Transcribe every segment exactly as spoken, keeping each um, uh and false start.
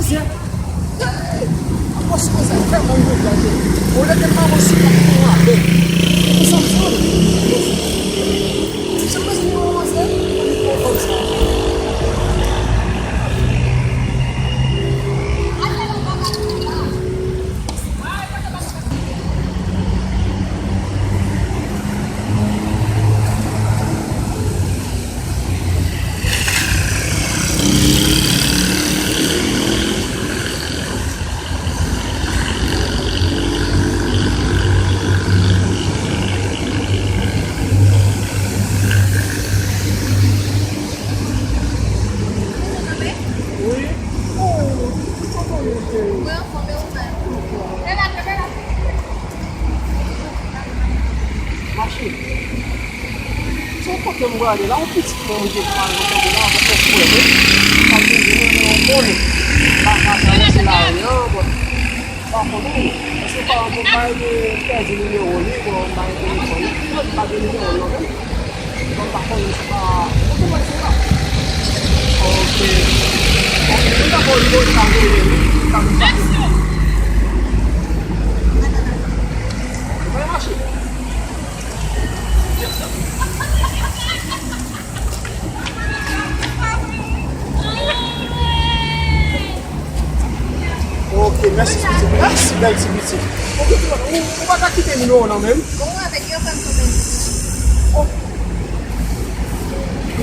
Hey! Apre sa, sa fè mwen jodi a, olye ke manman sou la pou mwen avè. Ou sanm sanm. Ou sanm sanm yon manzè, ou konn sa. Wi. Oh, kote w ye, cheri? Mwen anfòm, e ou menm? Mwen la, mwen la. Mache. Se yon kote m prale la, yon pitit mwen m te pral retande la, avèk yon frè m. Sa vle di, mwen, mwen, mwen konnen. Pa, pa travèse lari an, bon. Pa konnen. Paske pa, bon, pa gen pèdi nimewo li, bon, pa gen telefòn li. Mwen pa gen nimewo l non menm. Bon, pa konnen se pa. Kote mwen se la? Ok. Ok, mwen ta bon, bon, ta bon, ta bon, ta bon. Mwen mache. Ok, mèsi pitit. Mèsi, bèl ti pitit. Ok, ou, ou pa ka kite nimewo w nan menm? Bon, avèk yo, fè m konprann. Oh.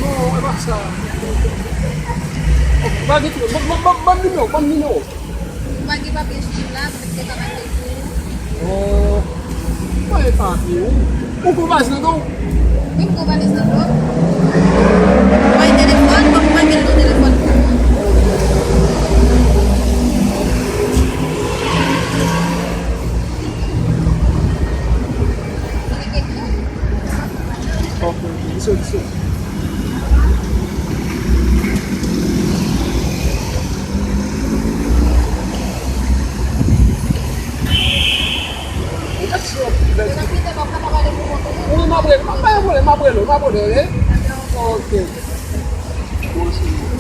Non, e pa sa. Ok, pa gen, ban, ban, ban, ban nimewo, ban nimewo. Ou pa gen papye sou la, se te pa mande pou ou. Oh. Mwen pa pi ou. Ou gon valiz nan do w? Wi, m gon valiz nan do m. Ou bay telefòn, ban m mande l nan telefòn pou ou. Ok, ok, ok. Isi, isi. Wi, m ap rele, m ap, pa gen pwoblèm, m ap rele w, m ap rele w, wi. Ok. Bon, se bon.